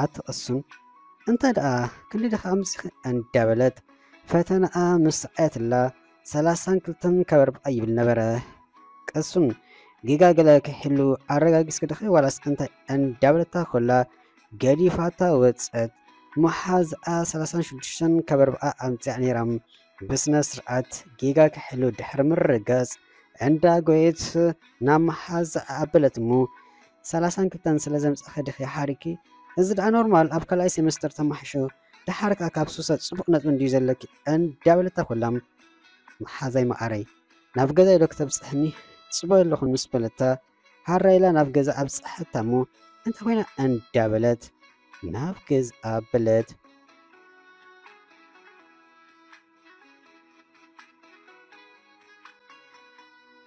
ኣቲ ቅሱን፣ እንታይ ደኣ ክንዲ ዲኻ ኣምጺኺ? እንዳበለት ፈተናኣ ምስ ኣየትላ ሰላሳን ክልተን ካብ ኣርብዓ ይብል ነበረ። ቅሱን፣ ጌጋ ገለ ክሕሉ ኣረጋጊጽኪ ዲኺ ዋላስ እንታይ? እንዳበለታ ኮላ ገዲፋታ ወጸት። መሓዝኣ ሰላሳን ሽዱሽተን ካብ ኣርብዓ ኣምጺኣ ነይራ። ብስነ ስርዓት ጌጋ ክሕሉ ድሕሪ ምርጋጽ እንዳ ጎየት ናብ መሓዝኣ ኣበለት እሞ፣ ሰላሳን ክልተን ስለ ዘምጻኺ ዲኺ ሓሪኪ? እዚ ደኣ ኖርማል፣ ኣብ ካልኣይ ሴመስተር ተማሕሾ፣ ደሓር ከኣ ካብ ሱሰ ጽቡቕ ነጥቢ እንድዩ ዘለኪ እንዳበለታ ኮላ፣ መሓዛይ መዓረይ፣ ናብ ገዛይ ዶ ክተብጽሕኒ? ጽቡቕ ኣለኹ ምስ በለታ፣ ሃራ ኢላ ናብ ገዛ ኣብጽሓታ እሞ፣ እንታይ ኮይና እንዳበለት ናብ ገዛ ኣበለት።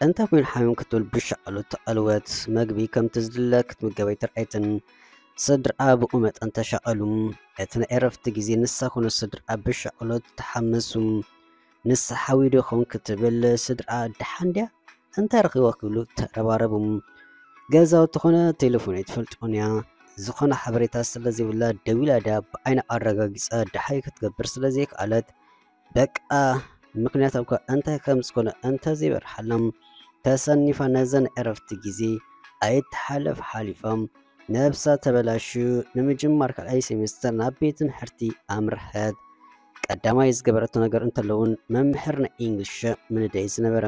እንታይ ኮይኑ ሓሚም ክትብል ብሻቕሉ ተቐልወት። መግቢ ከምቲ ዝድለ ክትምገብ ኣይተርኣየትን። ስድራኣ ብኡ መጠን ተሻቐሉ። እቲ ናይ ዕረፍቲ ግዜ ንሳ ኮነ ስድራኣ ብሻቕሎት ተሓመሱ። ንሳ ሓዊ ዶ ይኸውን ክትብል ስድራኣ ደሓን ድያ? እንታይ ረኺቦ ክብሉ ተረባረቡ። ገዛውቲ ኮነ ቴሌፎን ኣይትፈልጦን እያ። ዝኾነ ሓበሬታ ስለ ዘይብላ ደዊላ ድያ ብዓይና ኣረጋጊጻ ደሓይ ክትገብር ስለ ዘይከኣለት በቃ ምኽንያት እኳ እንታይ ከም ዝኾነ እንተ ዘይበርሓሎም ተሰኒፋ ነዘን ዕረፍቲ ግዜ ኣይተሓለፍ ሓሊፎም ነብሳ ተበላሹ ንምጅማር ካልኣይ ሴሜስተር ናብ ቤት ትምህርቲ ኣምርሐት። ቀዳማይ ዝገበረቶ ነገር እንተለውን መምህር ናይ ኢንግሊሽ ምንደይ ዝነበረ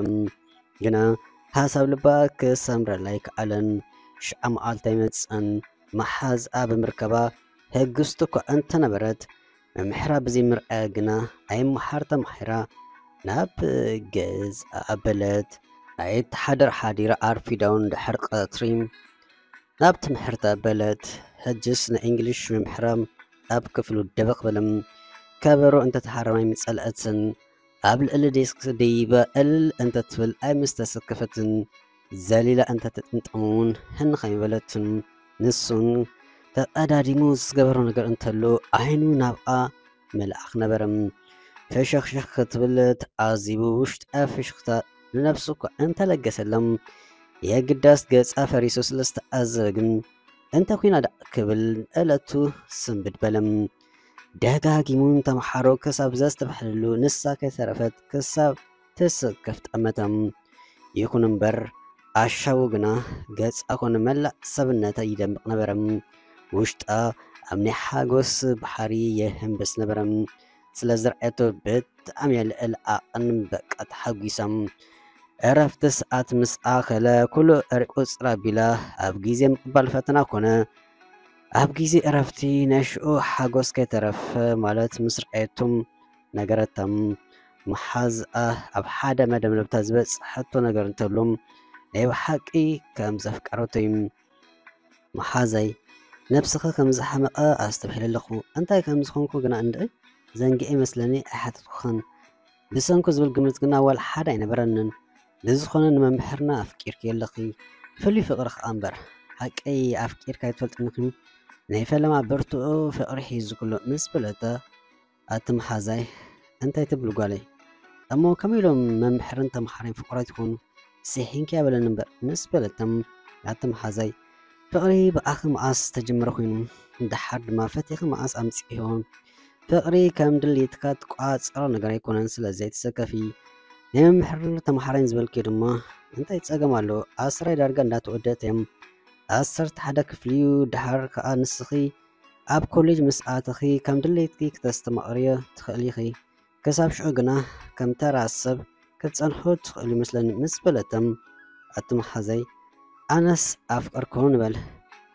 ግና ሓሳብ ልባ ክሰምረላ ኣይከኣለን። ሽዓ መዓልቲ ኣይመጸን። መሓዝኣ ብምርከባ ሕግስቲ እኳ እንተነበረት መምሕራ ብዘይምርኣያ ግና ኣይመሓር ተማሒራ ናብ ገዝኣ ኣበለት። ኣይተሓደር ሓዲራ ኣርፊዳውን ድሕሪ ቀትሪ ናብ ትምህርቲ ኣበለት። ሕጅስ ናይ እንግሊሽ መምሕራ ኣብ ክፍሉ ደበኽ በለም። ከበሮ እንተተሃረማ ኣይምጸልአትን። ኣብ ልዕሊ ዴስክ ደይባ እልል እንተትብል ኣይምስተሰከፈትን። ዘሊላ እንተትጥምጠም እውን ህንኽ ኣይበለትን። ንሱን ተቐዳዲሙ ዝገበሮ ነገር እንተሎ ዓይኑ ናብኣ መልኣኽ ነበረ። ፈሸኽሸኽ ክትብል ተዓዚቡ ውሽጣ ፍሽኽታ ንነብሱ እኳ እንተለገሰሎም የግዳስ ገጻ ፈሪሱ ስለ ዝተኣዘበ ግን እንተ ኲና ደኣ ክብል እለቱ ስንብድ በለ። ደጋጊሙ ንተምሓሮ ክሳብ ዘስተብሕልሉ ንሳ ከይተረፈት ክሳብ ትስከፍ ጠመተ። ይኹን እምበር ኣሻቡ ግና ገጻ ኮነ መላእ ሰብነታ ይደምቕ ነበረ። ውሽጣ ኣብ ናይ ሓጎስ ባሕሪ ይህንብስ ነበረ። ስለ ዝረኣየቶ ብጣዕሚ እያ ልዕል ዓቕን በቃ ተሓጒሳ። ዕረፍቲ ሰዓት ምስ ኣኸለ ኩሉ ዕርቁ ጽር ኣቢላ ኣብ ግዜ ምቕባል ፈተና ኮነ ኣብ ግዜ ዕረፍቲ ናይ ሽዑ ሓጎስ ከይተረፈ ማለት ምስ ረኣየቶም ነገረታ። መሓዝኣ ኣብ ሓደ መደምደምታ ዝበጽሐቶ ነገር እንተሎ ናይ ብሓቂ ከም ዘፍቀረቶ እዩ። መሓዛይ ነብስኺ ከም ዝሓመቐ ኣስተብሒለ ኣለኹ። እንታይ ከም ዝኾንኩ ግና እንድዒ ዘንጊዐ ይመስለኒ ኣይሓተትኩኽን። ብሰንኩ ዝብል ግምት ግና ዋላ ሓደ ኣይነበረንን። ብዝኾነ ንመምሕርና ኣፍቂርኪ ኣለኺ። ፍሉይ ፍቕሪ ኸኣ እምበር። ሓቀይ ኣፍቂርካ ኣይትፈልጥን ኢኺ። ናይ ፈለማ ብርቱዕ ፍቕሪ ሒዙ ኩሎ ምስ በለታ ኣቲ መሓዛይ እንታይ ትብል ጓለይ? እሞ ከመይ ኢሎም መምሕርን ተምሓራይን ፍቑራት ይኾኑ? ስሒንኪ ኣበለኒ እምበር ምስ በለቶም ኣቲ መሓዛይ ፍቕሪ ብኣኺ መዓስ ተጀመረ ኮይኑ? ደሓር ድማ ፈቲኺ መዓስ ኣምጺእዮ? ፍቕሪ ከም ድሌትካ ትቋጸሮ ነገር ኣይኮነን፣ ስለዚ ኣይትሰከፊ። ናይ መምሕር ተምሓራይን ዝበልክዮ ድማ እንታይ ጸገም ኣለዎ? ኣስራይ ዳርጋ እንዳተወደእት እዮም። ዓሰርተ ሓደ ክፍሊ እዩ፣ ደሓር ከኣ ንስኺ ኣብ ኮሌጅ ምስ ኣተኺ ከም ድሌትኪ ክተስተማቕርዮ ትኽእሊ ኢኺ። ክሳብ ሽዑ ግና ከም ተራ ሰብ ክትጸንሑ ትኽእሉ ይመስለኒ ምስ በለቶም ኣቲ መሓዛይ ኣነስ ኣፍቀርኩ ንበል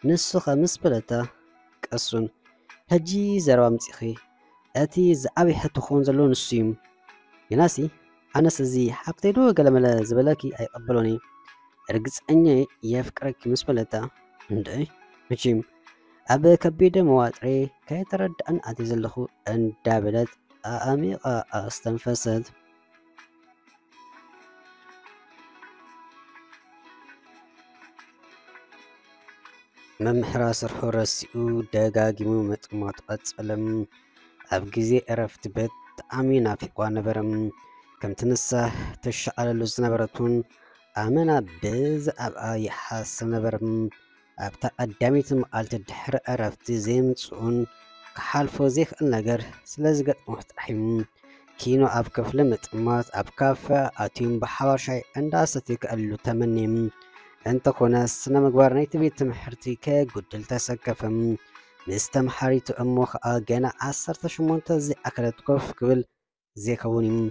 ንሱ ኸ ምስ በለታ ቅሱን ሕጂ ዘረባ ኣምጺእኺ እቲ ዝዓበየ ሕቶ ክኸውን ዘለዎ ንሱ እዩ ግናሲ ኣነስ እዚ ሓብተይ ዶ ገለመለ ዝበለኪ ኣይቐበሎን እየ ርግጸኛ እየ የፍቅረኪ ምስ በለታ እንድዒ መቸም ኣብ ከቢደ መዋጥሬ ከይተረድኣን ኣትየ ዘለኹ እንዳበለት ኣዕሚቓ ኣስተንፈሰት። መምሕራ ስርሑ ረሲኡ ደጋጊሙ ምጥማቱ ቀጸለ። ኣብ ግዜ ዕረፍቲ ብጣዕሚ ናፊቕዋ ነበረ። ከምቲ ንሳ ትሸዓለሉ ዝነበረቱን ኣመና ብዛዕባ ይሓስብ ነበርም። ኣብታ ቀዳመይቲ መዓልቲ ድሕሪ ዕረፍቲ ዘይምጽኡን ክሓልፎ ዘይክእል ነገር ስለ ዝገጥሞ ጥራሕ እዩ። ኪኖ ኣብ ክፍሊ ምጥማት ኣብ ካፈ ኣትዩም ብሓባር ሻይ እንዳሰትዩ ክዕልሉ ተመንዮም። እንተኾነ ስነ ምግባር ናይቲ ቤት ትምህርቲ ከየጉድል ተሰከፈም። ምስ ተምሓሪቱ እሞ ኸኣ ገና ዓሰርተ ሸሞንተ ዘይኣከለት ኮፍ ክብል ዘይከውን እዩ።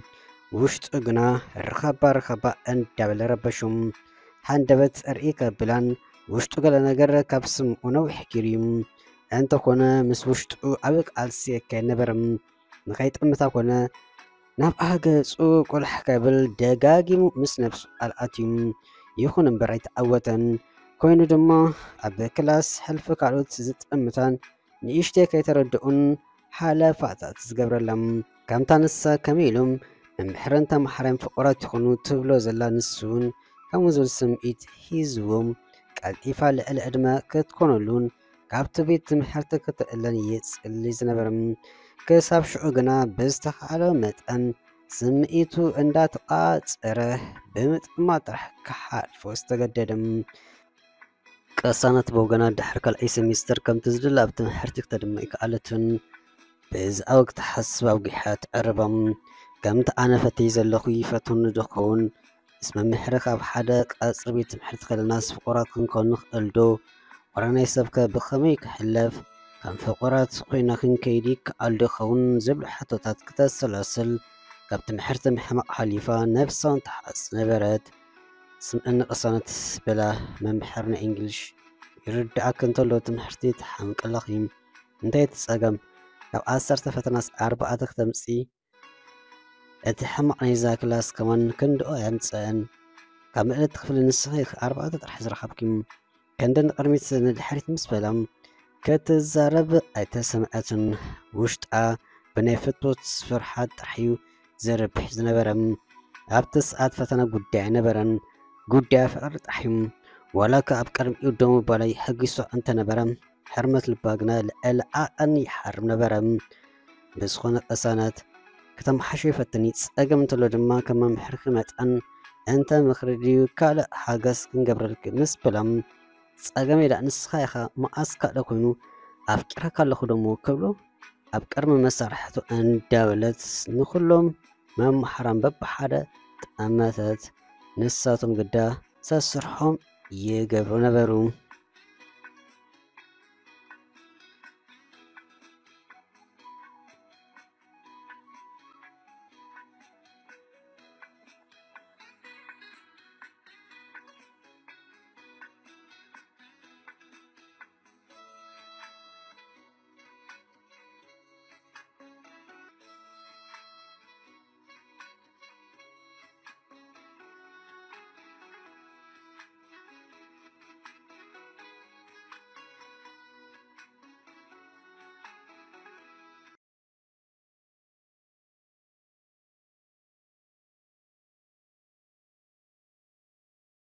ውሽጡ ግና ርኸባ ርኸባ እንዳበለ ረበሹም። ሃንደበት ርኢ ከብላን ውሽጡ ገለ ነገር ካብ ስምኡ ነዊሕ ጊሩ እዩ። እንተኾነ ምስ ውሽጡ ዓቢ ቃልሲ የካየድ ነበርም። ንኸይጠምታ ኮነ ናብ ኣገጹ ቁልሕ ከብል ደጋጊሙ ምስ ነብሱ ኣልኣትዩ። ይኹን እምበር ኣይተዓወተን። ኮይኑ ድማ ኣብ ክላስ ሕልፊ ካልኦት ዝጠምታን ንእሽተይ ከይተረድኡን ሓለፋታት ዝገብረሎም። ከምታ ንሳ ከመይ ኢሎም መምሕርን ተምሓራይን ፍቑራት ይኾኑ ትብሎ ዘላ ንሱ እውን ከምኡ ዝብል ስምዒት ሒዝዎም ቀልጢፋ ልዕሊ ዕድመ ክትኮነሉን ካብቲ ቤት ትምህርቲ ክትእለን ይጽሊ ዝነበርም። ክሳብ ሽዑ ግና ብዝተኻእሎ መጠን ስምዒቱ እንዳተቋጸረ ብምጥማት ጥራሕ ክሓልፎ ዝተገደደም። ቅሳነት ብወገና ድሕሪ ካልኣይ ሰሚስተር ከምቲ ዝድለ ኣብ ትምህርቲ ክተድምዕ ኣይከኣለትን። ብዛዕባ ክትሓስብ ኣጒሓ ትዕርበም። ከምቲ ኣነ ፈትይ ዘለኹ ይፈትውኒ ዶ ክኸውን? ምስ መምሕሪ ካብ ሓደ ቀጽሪ ቤት ትምህርቲ ከለናስ ፍቑራት ክንከውን ንኽእል ዶ? ወረ ናይ ሰብከ ብኸመይ ክሕለፍ? ከም ፍቑራት ኮይና ክንከይድ ይከኣል ዶ ይኸውን? ዝብሉ ሕቶታት ክተሰላስል ካብ ትምህርቲ ምሕማቕ ሓሊፋ ነብሳን ትሓጽ ነበረት። ስምዕኒ ቅሳነት በላ መምሕር ናይ እንግሊሽ ይርድኣኪ እንተሎ ትምህርቲ ትሓምቂ ኣለኺ። እንታይ እቲ ጸገም? ካብ ዓሰርተ ፈተናስ ኣርባዕተ ክተምጺ እቲ ሕማቕ ናይዛ ክላስ ከማን ክንድኦ ኣየምጽአን። ካብ ምእለቲ ክፍሊ ንስኺ ኢኺ ኣርባዕተ ጥራሕ ዝረኸብኪ። ክንዲ ንቕድሚት ንድሕሪት ምስ በላ ክትዛረብ ኣይተሰምዐትን። ውሽጣ ብናይ ፍትወት ፍርሓት ጥራሕ እዩ ዝረብሕ ዝነበረ። ኣብቲ ሰዓት ፈተና ጉዳይ ኣይነበረን፣ ጉዳያ ፍቕሪ ጥራሕ እዩ። ዋላ እኳ ኣብ ቅድሚኡ ደው ምባላ የሐጒሳ እንተነበረ፣ ሕርመት ልባ ግና ልዕሊ ዓቐን ይሓርም ነበረ። ብዝኾነ ቅሳነት ከተመሓሾ ይፈትን እዩ። ጸገም እንተሎ ድማ ከም መምሕርኪ መጠን እንተ ምኽሪ ድዩ ካልእ ሓገዝ ክንገብረልኪ ምስ በሎም፣ ጸገም የዳ ንስኻ ኢኻ መዓስ ካልእ ኮይኑ ኣፍቂረካ ኣለኹ ደሞ ክብሎ ኣብ ቅድሚ መሳርሕቱ እንዳበለት ንኹሎም መምሓራን በብሓደ ጠመተት። ንሳቶም ግዳ ሰስርሖም ይገብሩ ነበሩ።